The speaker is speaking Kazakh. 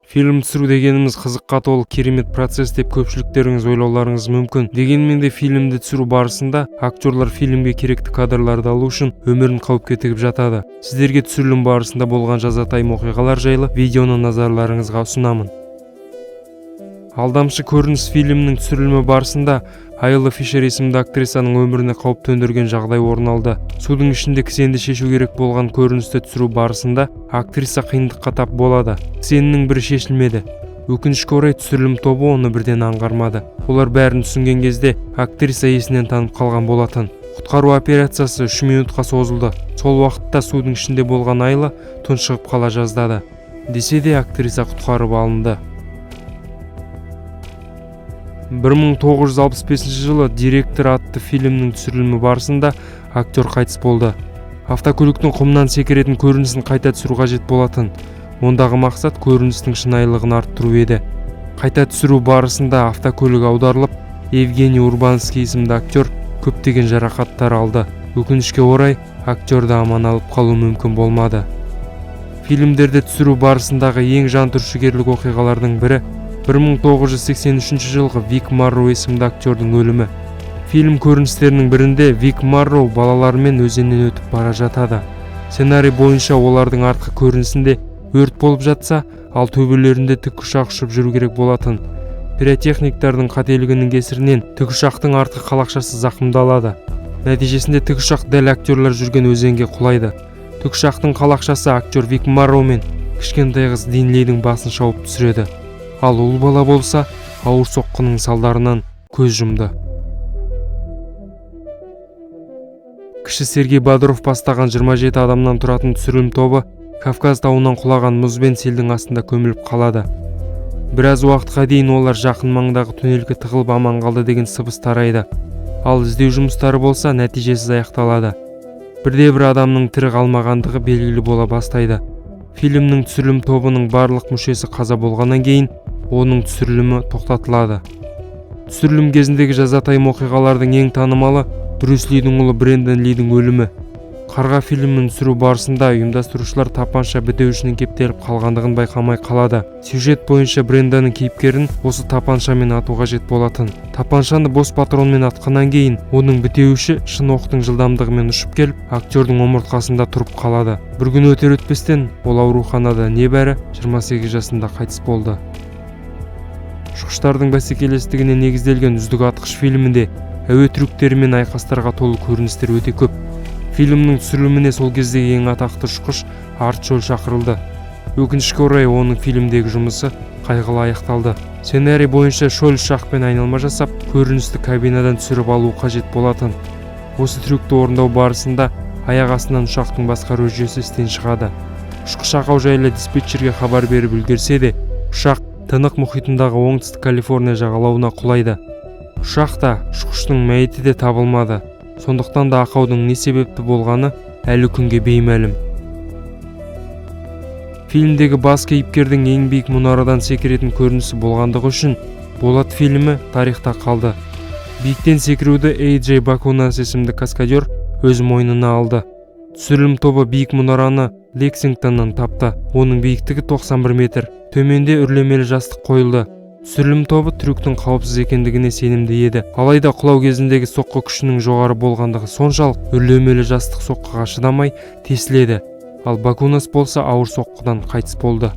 Фильм түсіру дегеніміз қызыққа толы керемет процесс деп көпшіліктеріңіз ойлауларыңыз мүмкін. Дегенмен де фильмді түсіру барысында актерлар фильмге керекті кадрларды алу үшін өмірін қауіпке тігіп жатады. Сіздерге түсірілім барысында болған жазатайым оқиғалар жайлы видеоны назарларыңызға ұсынамын. Алдамшы көрініс фильмінің түсірілімі барысында Айла Фишер есімді актрисаның өміріне қауіп төндірген жағдай орын алды. Судың ішінде кісенді шешу керек болған көріністі түсіру барысында актриса қиындыққа тап болады. Кісеннің бірі шешілмеді. Өкінішке орай, түсірілім тобы оны бірден аңғармады. Олар бәрін түсінген кезде актриса есінен танып қалған болатын. Құтқару операциясы 3 минутқа созылды. Сол уақытта судың ішінде болған Айла тұншығып қала жаздады. Десе де актриса құтқарып алынды. 1965 жылы «Директор» атты фильмнің түсірілімі барысында актер қайтыс болды. Автокөліктің құмнан секіретін көрінісін қайта түсіру қажет болатын. Ондағы мақсат көріністің шынайылығын арттыру еді. Қайта түсіру барысында автокөлік аударылып, Евгений Урбанский есімді актер көптеген жарақаттар алды. Өкінішке орай, актерді аман алып қалу мүмкін болмады. Фильмдерді түсіру барысындағы ең жантүршігерлік оқиғалардың бірі 1983 жылғы Вик Марроу есімді актердің өлімі. Фильм көріністерінің бірінде Вик Марроу балаларымен өзеннен өтіп бара жатады. Сценарий бойынша олардың артқы көрінісінде өрт болып жатса, ал төбелерінде тікұшақ ұшып жүру керек болатын. Пиротехниктардың қателігінің кесірінен тікұшақтың артқы қалақшасы зақымдалады. Нәтижесінде тікұшақ дәл актерлар жүрген өзенге құлайды. Тікұшақтың қалақшасы актер Вик Марроу мен кішкентай қыз Динлидің басын шауып түсіреді. Ал ұл бала болса, ауыр соққының салдарынан көз жұмды. Кіші Сергей Бодров бастаған 27 адамнан тұратын түсірілім тобы Кавказ тауынан құлаған мұз бен селдің астында көміліп қалады. Біраз уақытқа дейін олар жақын маңдағы туннельге тығылып аман қалды деген сыбыс тарайды. Ал іздеу жұмыстары болса нәтижесіз аяқталады. Бірде бір адамның тірі қалмағандығы белгілі бола бастайды. Фильмнің түсірілім тобының барлық мүшесі қаза болғаннан кейін оның түсірілімі тоқтатылады. Түсірілім кезіндегі жазатайым оқиғалардың ең танымалы Брюс Лидің ұлы Брэндон Лидің өлімі. Қарға фильмін түсіру барысында ұйымдастырушылар тапанша бітеуішінің кептеліп қалғандығын байқамай қалады. Сюжет бойынша Брэндонның кейіпкерін осы тапаншамен ату қажет болатын. Тапаншаны бос патронмен атқаннан кейін оның бітеуіші шын оқтың жылдамдығымен ұшып келіп, актердің омыртқасында тұрып қалады. Бір күн өтер өтпестен ол ауруханада небәрі 28 жасында қайтыс болды. Ұшқыштардың бәсекелестігіне негізделген «Үздік атқыш» фильмінде әуе трюктері мен айқастарға толы көріністер өте көп. Фильмнің түсіріліміне сол кездегі ең атақты ұшқыш Арт Шоль шақырылды. Өкінішке орай, оның фильмдегі жұмысы қайғылы аяқталды. Сценарий бойынша Шоль ұшақпен айналма жасап, көріністі кабинадан түсіріп алу қажет болатын. Осы трюкті орындау барысында аяқ астынан ұшақтың басқару жүйесі істен шығады. Ұшқыш ақау жайлы диспетчерге хабар беріп үлгерсе де, ұшақ Тынық мұхитындағы оңтүстік Калифорния жағалауына құлайды. Ұшақ та, ұшқыштың мәйіті де табылмады. Сондықтан да ақаудың не себепті болғаны әлі күнге беймәлім. Фильмдегі бас кейіпкердің ең биік мұнарадан секіретін көрінісі болғандығы үшін Болат фильмі тарихта қалды. Биіктен секіруді Эй-Джей Бакунас есімді каскадер өз мойнына алды. Түсірілім тобы биік мұнараны Лексингтоннан тапты. Оның биіктігі 91 метр. Төменде үрлемелі жастық қойылды. Түсірілім тобы трюктің қауіпсіз екендігіне сенімді еді. Алайда құлау кезіндегі соққы күшінің жоғары болғандығы соншалық, үрлемелі жастық соққыға шыдамай тесіледі. Ал Бакунас болса ауыр соққыдан қайтыс болды.